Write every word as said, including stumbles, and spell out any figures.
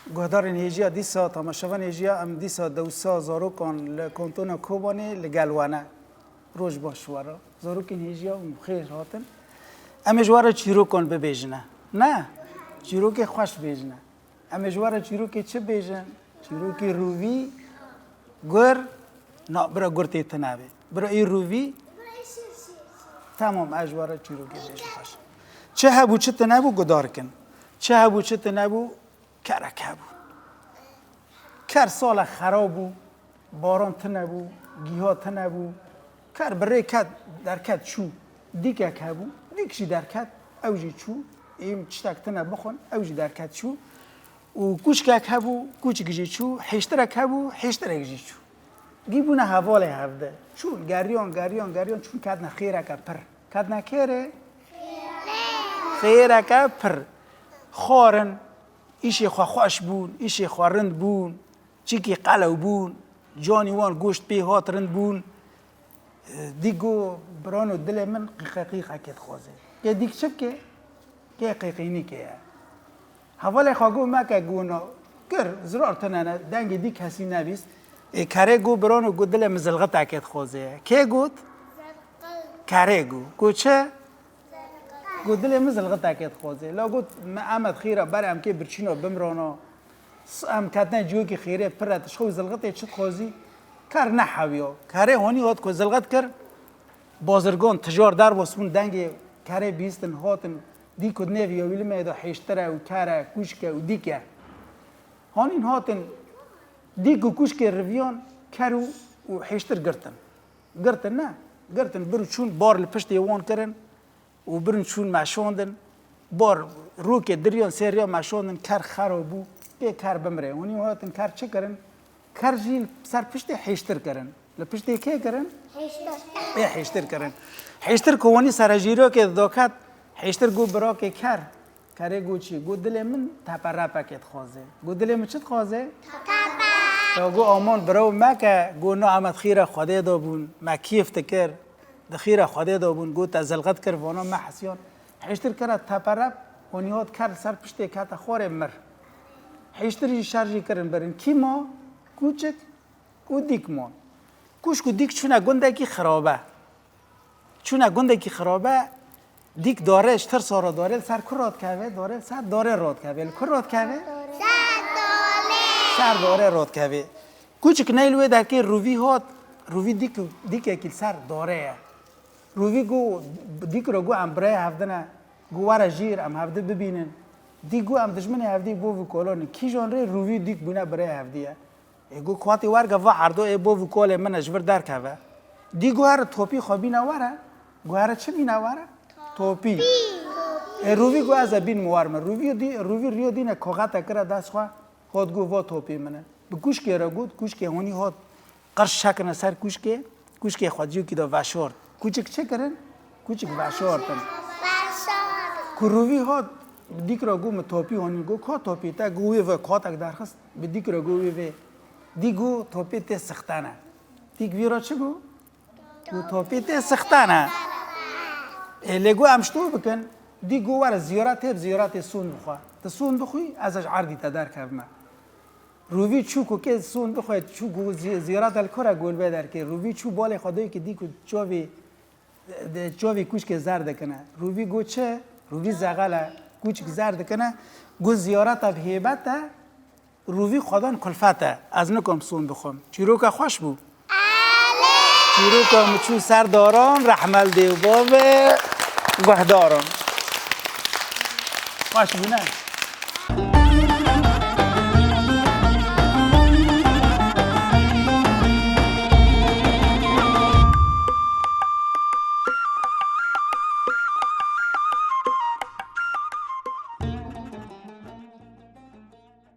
Guhdarên hêjiya dîsa, temaşevanên hêjiya, em dîsa dewsa zarokan li Kantona Kobanê li gel we ne. Roj baş we re. Zarokên hêjiya, em bi xêr hatin. Em ê ji we re çîrokan bibêjine. Ne? Çîrokê xweş bêjine. Em ê ji we re çîrokê çi bêjin? Çîrokê rûvî, gur, na, bira gur tê tune bê. Bira ê rûvî, temam, ez ji we re çîrokê bêjim xweş. Çi hebû, çi tune bû, guhdar kin. Çi hebû, çi tune bû, kerek hebû. Ker sala xera bû, baran tune bû, gîha tune bû. Ker bi rê ket, derket çû. Dîkek hebû, dîk jî derket, ew jî çû. Êm tiştek tune bixwin, ew jî derket çû. Û kûçkek hebû, kûçik jî çû, hêştirek hebû, hêştirek jî çû. Gî bûne hevalê hevde. Çûn, geriyan, geriyan, geriyan, çûn ketine xêreke pir. Ketine kê rê? Xêreke pir. Xwarin, îşê xwe xweş bûn, îşê xwe rind bûn, çîkî qelew bûn, canî wan goşt pê hat rind bûn. Dîk got, birano dilê min qîqe qîqekê dixwaze. Kê dîk çi bike? Kê qîqînîkê ye. Hevalê xwe got, meke, got, na, kir, zirar tune ne, dengê dîk kesî nebîst. Ê kerê got, birano, got, dilê min zilxitekê dixwaze ye. Kê got? Kerê got. Got çi? Got, dilê min zilxitekê dixwaze. La got, me Emed xîra ber em kê birçîna bimrana. S-, em ketine ciyokî xêrê pir e, tu ji xwe zilxitê çi dixwazî? Ker nehewiya. Kerê honî hat ku zilxit kir, bazirgan tijar derbas bûn, dengê kerê bîstin, hatin, dî ku di nêvî ya wî limê de hêştir e û ker e, kûşk e û dîk e. Hanîn hatin, dîk û kûşkê riviyan ker û, û hêştir girtin. Girtin ne? Girtin, bir û çûn, bar li piştê wan kirin. Û birin çûn meşandin. Bar rûkê diriyan sê riya meşandin, ker xera bû. Pê ker bimrê. Hûnî hatin ker çi kirin? Ker jî li ser piştê hêştir kirin. Li piştê kê kirin? Hêştir. Ê hêştir kirin. Hêştir ku hûnî serejîrokê didoket, hêştir got birakê ker. Kerê got çi? Got dilê min teperepekê dixwaze. Got dilê min çi dixwaze? Teperep. Ya got aman biraw meke, got no Emed xîra Xwedê de bûn, me kêf dikir. Di xîra Xwedê de bûn, got te zilxit kir, vana me hesiyan. Hêştir kire teperep, hûnî hat ker li ser piştê kete xwarê mir. Hêştir jî şer jî kirin birin. Kî ma? Kûçik û dîk man. Kûşk û dîk çûne gundekî xirabe. Çûne gundekî xirabe, dîk dare, ji tirsa re dare, li ser ku radikeve, dare, li ser dare radikeve. Li ku radikeve? Ser dare. Ser dare radikeve. Kûçik neyl wê derkê rûvî hat, rûvî dîk, dîkekî li ser dare ye. Rûvî got, dîk re got, em birayê hevdine, got, were jîr, em hevdi bibînin. Dî got, em dijminê hevdî bo vî kolanî. Kîjan rê rûvî dîk bûne birayê hevdî ye? Ê got, kuatî werge va erdo ê bo vî kolê min e, ji vir derkeve. Dî got, here topî xwe bîne were. Got, here çi bîne were? Topî. Ê rûvî got, ez e bînim wer min. Rûvî dî, rûvî riyo dîne koxete kire dest xwe. Hot got, va topî min e. Bi kûşkê re got, kûşkê honî hot. Qirş çekine ser kûşkê, kûşkê xwe ciyokî de veşart. Kûçik çi kirin? Kûçik veşartin. Ku rûvî hat, dîk re got, min topî honî, got, ka topî te? Got, wê ve katek derxist, bi dîk re got, wê vê. Dî got, topî tê sixtene. Dîk vî re çi got? Got, topî tê sixtene. Ê, lê got, em ji to bikin. Dî got, were ziyaretê, bi ziyaretê sûn bixwe. Tu sûn bixwî, ez ji erdî te derkevime. Rûvî çû ku kê sûn bixwe, çû ku zî-, zîyareta li kura golbe derkê. Rûvî çû balê xwe doyê ki dî ku çavê, de, çavê kûçkê zer dikine. Rûvî got çi? Rûvî zexel e. Kûçik zer dikine. Got zîyareta bi hêbet e. Rûvî xwedan kulfet e. Ez nikom sûn bixwim. Çîroka xweş bû. Çîroka min çû ser daran, rehme li dê û bavê guhdaran. Xweş bû ne?